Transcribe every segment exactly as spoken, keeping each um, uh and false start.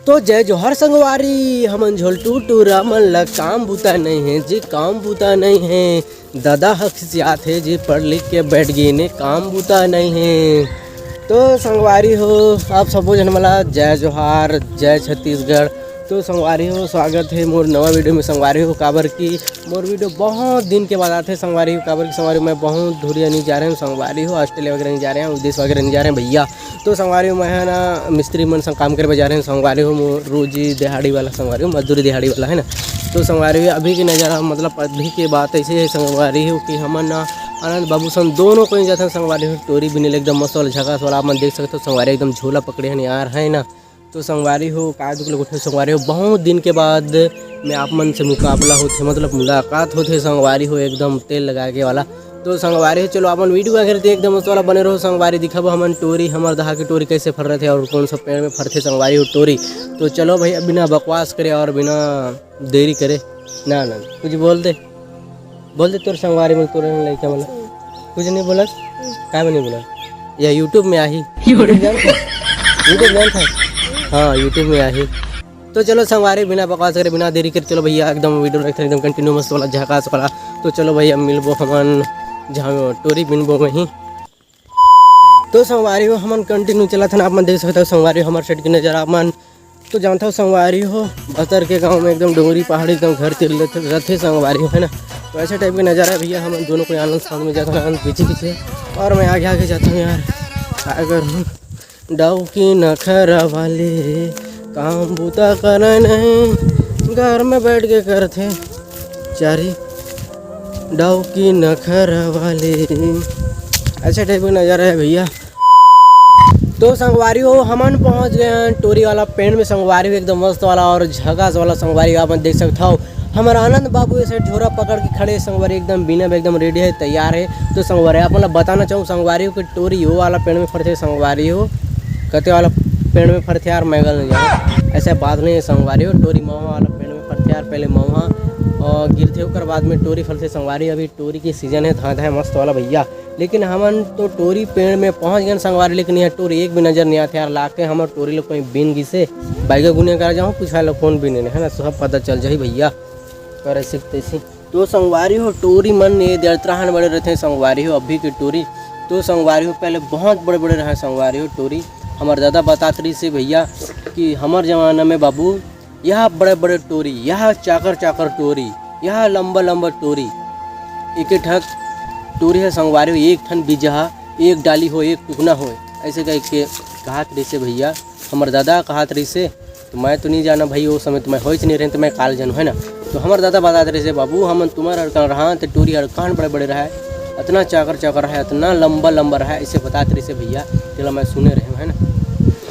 तो जय जोहार संगवारी, हमन झोलटू टूरा मन ला काम बुता नहीं है जी, काम बुता नहीं है। दादा ह खिसियात हे जी, पढ़ लिख के बैठ गए ने, काम बुता नहीं है। तो संगवारी हो, आप सबो झन मला जय जोहार, जय छत्तीसगढ़। तो संगवारी हो, स्वागत है मोर नवा वीडियो में संगवारी हो। काबर कि मोर वीडियो बहुत दिन के बाद आथे संगवारी हो, काबर कि संगवारी हो, मैं बहुत दूरिया नहीं जा रहे हूँ संगवारी हो, ऑस्ट्रेलिया वगैरह नहीं जा रहे हैं, विदेश वगैरह नहीं जा रहे हैं भैया। तो संगवारी हो, मैं है ना मिस्त्री मन संग काम करे बर जा रहे हैं संगवारी हो, मो-, रोजी दिहाड़ी वाला संगवारी हो, मजदूरी दिहाड़ी वाला है ना। तो संगवारी हो, अभी की नज़ारा मतलब अभी की बात ऐसे है संगवारी हो कि हमन ना आनंद बाबू संग दोनों कोई जाथन संगवारी हो, टोरी बिने ले एकदम मस्त वाला झकास वाला आप मन देख सकते हो संगवारी, एकदम झोला पकड़े हन यार, है ना। तो संगवारी हो, का दुख ले गोठे संगवारी हो, बहुत दिन के बाद मैं आप मन से मुकाबला होथे, मतलब मुलाकात होथे संगवारी हो, एकदम तेल लगा के वाला। तो संगवारी हो, चलो अपन वीडियो आखिर तक एकदम मस्त वाला बने रहो संगवारी, दिखाबो हमन टोरी, हमर दहा के टोरी कैसे फर रहे थे और कौन सा पेड़ में फरथे संगवारी हो टोरी। तो चलो भाई, अब बिना बकवास करे और बिना देरी करे ना, ना, कुछ बोल दे, बोल दे तोर संगवारी मन, तोर लइका मन ला। कुछ नहीं बोलस? काय नहीं बोलस? या YouTube में आही। YouTube जानत हस? YouTube जानत हस? हाँ, YouTube में आही। तो चलो संगवारी, बिना बकवास करे, बिना देरी करे, चलो भैया एकदम वीडियो देखते एकदम कंटिन्यू मस्त वाला झकास वाला। तो चलो भैया मिलबो हमन जहाँ टोरी बिनबो वहीं। तो संगवारी हो, हमन कंटिन्यू चलत हन, आप मन देख सकते हो संगवारी हो, हमर side के नज़ारा आप मन तो जानता हो संगवारी हो, बतर के गांव में एकदम डोंगरी पहाड़ी एकदम घर तीर लेते रहते संगवारी हो, है ना। तो ऐसे टाइप के नज़ारा है भैया, हम दोनों को आनंद साथ में जाता हूँ, आनंद पीछे पीछे और मैं आगे आगे जाता हूँ यार। अगर हूँ डौकी नखरा वाले काम बूता करे नहीं, घर में बैठ के करथे चारी डौकी नखरा वाले। ऐसे टाइप का नज़ारा है भैया। तो संगवारी हो, हमन पहुंच गए हैं टोरी वाला पेड़ में संगवारी हो, एकदम मस्त वाला और झकास वाला संगवारी हो। आप मन देख सकत हव, हमर आनंद बाबू ऐसे झोरा पकड़ के खड़े संगवारी, एकदम बिना एकदम रेडी है, तैयार है। तो संगवारी आप मन ला बताना चाहूँ संगवारी हो कि टोरी वो वाला पेड़ में फरथे संगवारी हो, कते वाला पेड़ में फरथे यार, मैं गल नहीं जाऊँ, ऐसा बात नहीं है संगवारी हो। टोरी महुआ वाला पेड़ में फरथे यार, पहले महुआ और गिरथे, ओकर बाद में टोरी फरथे संगवारी। अभी टोरी के सीजन है, धाए धाए मस्त वाला भैया। लेकिन हमन तो टोरी पेड़ में पहुंच गए संगवारी, लेकिन यह टोरी एक भी नजर नहीं आते यार। लागते हमर टोरी लोग कोई बीन गिसे, बैगा गुनिया करा जाऊँ, पूछा लो कौन बीने ने, है ना, सब पता चल जाही भैया। पर ऐसे तैसे तो संगवारी हो, टोरी मन ये दरतराहन बड़े रहते हैं संगवारी हो, अभी के टोरी। तो संगवारी हो, पहले बहुत बड़े बड़े रहे संगवारी हो टोरी। हमर दादा बतात रही से भैया कि हमर जमाना में बाबू, यह बड़े बड़े टोरी, यह चाकर चाकर टोरी, यह लंबा लंबा टोरी, एक एक ठक टोरी है संगवारी हो, एक ठन बीजहा, एक डाली हो, एक टुकना हो, ऐसे कह के कहात रहिसे भैया। हमर दादा कहात रहिसे, तो मैं तो नहीं जाना भाई, वो समय तो मैं होइच नहीं रहे, तो मैं काल जानू, है ना। तो हमर दादा बतात रहिसे, बाबू, हमन तुम्हार अड़कान रहा, तो टोरी अड़कान बड़े बड़े रहा, इतना चाकर चाकर रहा, इतना लंबा लंबा रहा, ऐसे बतात रहिसे भैया, तेला मैं सुने रहे हूँ, है ना।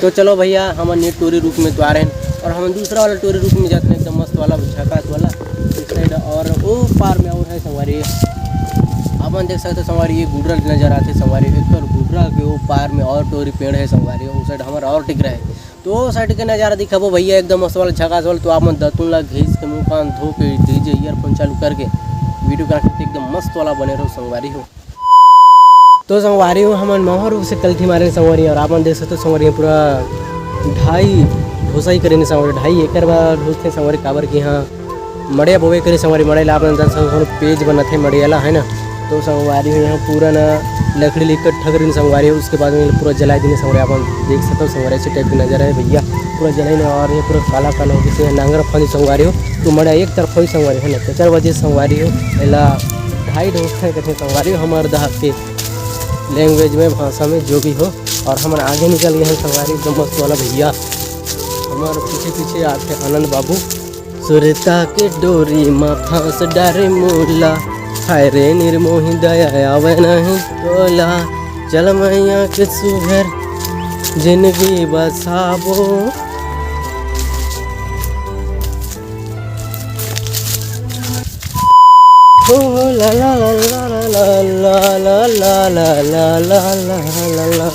तो चलो भैया, हमन ये टोरी रूप में तो आ रहे हैं और हमन दूसरा वाला टोरी रूप में जाते हैं, एकदम मस्त वाला, झकास वाला इस साइड। और वो पार में और है संगवारी, अपन देख सकते हो संगवारी, ये गुडरा नजर आते संगवारी, एक गुडरा के वो पार में और टोरी पेड़ है संगवारी, उस साइड हमारा और टिक रहा है। तो वो साइड के नज़ारा दिखाबो भैया, एकदम मस्त वाला झकास वाला। तो आप मन दतुन ला घीस के मुंह कान धो के डीजे ईयरफोन चालू करके वीडियो के आखिर तक एकदम मस्त वाला बने रहो संगवारी हो। तो संगवारी हो, हमन महोर से कलठी मारे संगवारी, और आप मन देख सकते हो संगवारी, पूरा ढाई ढोसाई करे ने संगवारी, ढाई एकड़ बा ढोसथे संगवारी, काबर कि हाँ मड़े बोवे करे संगवारी, मड़े ला अपन जान संग पेज बनत है मड़े वाला, है ना। तो संगवारी हो, यहाँ पूरा ना लकड़ी लेकर ठगरिन संगवारी हो, उसके बाद में पूरा जला दिन संगवारी, आप मन देख सकते हो संगवारी, ऐसे टाइप की नज़र है भैया, पूरा जलाई ना, और ये पूरा काला काला हो गया, नांगर फांदी संगवारी हो, तो मड़ा एक तरफ होई संगवारी हो ना, तो चार बजे संगवारी हो, एला ढाई ढोसथे कहते संगवारी हो, हमार दहा के लैंग्वेज में, भाषा में, जो भी हो। और हमन आगे निकल गए हैं संगवारी, एकदम मस्त वाला भैया हमारे पीछे पीछे आते आनंद बाबू। सुरता के डोरी मा फांस डारे मोला, हाय रे निर्मोही दया आवे नहीं तोला, चल मैया के सुघर जिंदगी बसाबो। ओ ला ला ला ला ला ला ला ला ला ला ला ला ला ला ला।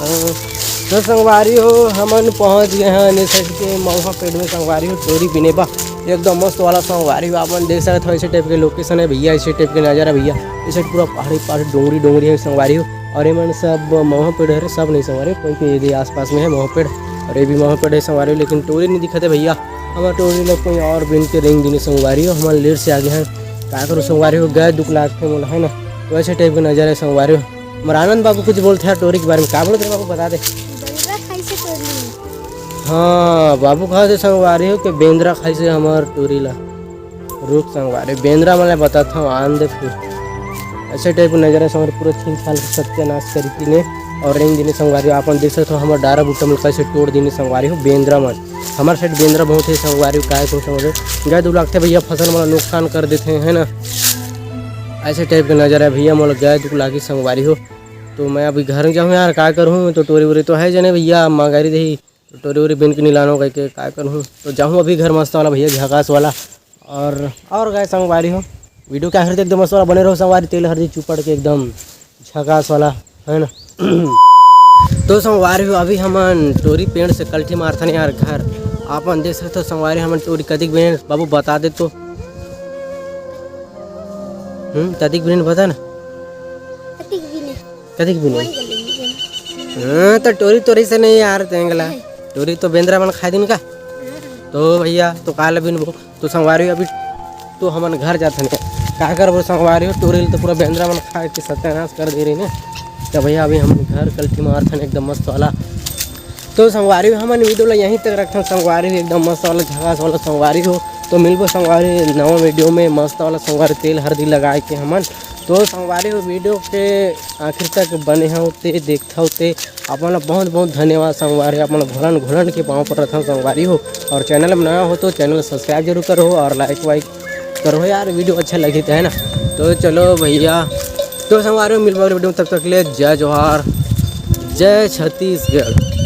तो संगवारी हो, हमन पहुंच गए हैं ने साइड के महुआ पेड़ में संगवारी हो, टोरी बिने बा एकदम मस्त वाला संगवारी हो। आप मन देख सकत हो, ऐसे टाइप के लोकेशन है भैया, ऐसे टाइप के नज़ारा भैया, ऐसे पूरा पहाड़ी पहाड़ी डोंगरी डोंगरी है संगवारी हो। और ये मन सब महुआ पेड़ है, सब नहीं संगवारी हो, कोई कोई ये आसपास में है महुआ पेड़। अउ ये भी महूं पड़े संगवारी हो, लेकिन टोरी नहीं दिखत हे भैया। हमर टोरी ला कोई और बिन के रेंग दिन हे संगवारी हो, हमन लेट से आ गे हन। का करूं संगवारी हो, गए दुख लागथे मोला, है ना। तो ऐसे टाइप के नजारा हे संगवारी हो। हमर आनंद बाबू कुछ बोलथे यार टोरी के बारे में, का बोलत रहे बाबू, बता दे। बेंदरा खाइसे टोरी। हाँ, बाबू कहा थे संगवारी हो कि बेंदरा खाइसे हमर टोरी ला। रुक संगवारी, बेंदरा मन ला बताथंव, आन दे फिर। ऐसे टाइप के नजारा हे संगवारी, पूरा छील छाल के सत्यानाश करी दिन हे। अउ रेंग दिन हे संगवारी, आप मन देख सकत हो हमर डारा बूटा मन कैसे टोर दिन हे संगवारी हो बेंदरा मन। हमर side बेंदरा बहुत हे संगवारी हो, काय कहूं संगवारी हो, गए दुख लागथे भैया, फसल मन ला नुकसान कर देथे, है ना। ऐसे टाइप के नजारा हे भैया, मोला गए दुख लागी संगवारी हो। तो मैं अभी घर जाहूं यार, का करहूं, तो टोरी वोरी तो है जने भैया, माँ गारी देही। तो टोरी वोरी बिन के नहीं लानों कहिके का करहूं। तो जाहूं अभी घर मस्त वाला भैया, झकास वाला। अउ, अउ गए संगवारी हो, video के आखिर तक एकदम मस्त वाला बने रहो संगवारी, तेल हरदी चुपड़ के एकदम झकास वाला, है ना। तो संगवारी हो, अभी हमन टोरी पेड़ से कल्ठी मारथन यार घर। आप मन देख सकत हो संगवारी, हमन टोरी कतिक बिन, बाबू बता दे तो। हम्म, कतिक बिन बता ना। कतिक बिन हे? कतिक बिन हे? हाँ, तो टोरी तोरी से नहीं यार, तेंगला। टोरी तो बेंदरा मन खाए दिन का। तो भैया, तो काला बिनबो। तो संगवारी हो, अभी तो हमन घर जाथन। का करबो संगवारी हो, टोरी ल तो पूरा बेंदरा मन खा के सत्यानाश कर दे रही ने। तो भैया, अभी हमन घर कल्ठी मारथन एकदम मस्त वाला। तो संगवारी हो, हमन video ला यहीं तक रखथन संगवारी हो, एकदम मस्त वाला झकास वाला संगवारी हो। तो मिलबो संगवारी नवा video में मस्त वाला संगवारी तेल हरदी लगाए के हमन। तो संगवारी हो, video के आखिर तक बने हो ते देखथव ते आप मन ला बहुत बहुत धन्यवाद संगवारी हो। आप मन ला घोलन घोलन के पाँव पर रखथन संगवारी हो। अउ channel में नया हो तो channel subscribe जरूर करो अउ like वाइक करो यार, video अच्छा लगी तो, है ना। तो चलो भैया, तो संगवारी हो, मिलबो अगले video में, तब तक के लिए जय जोहार, जय छत्तीसगढ़।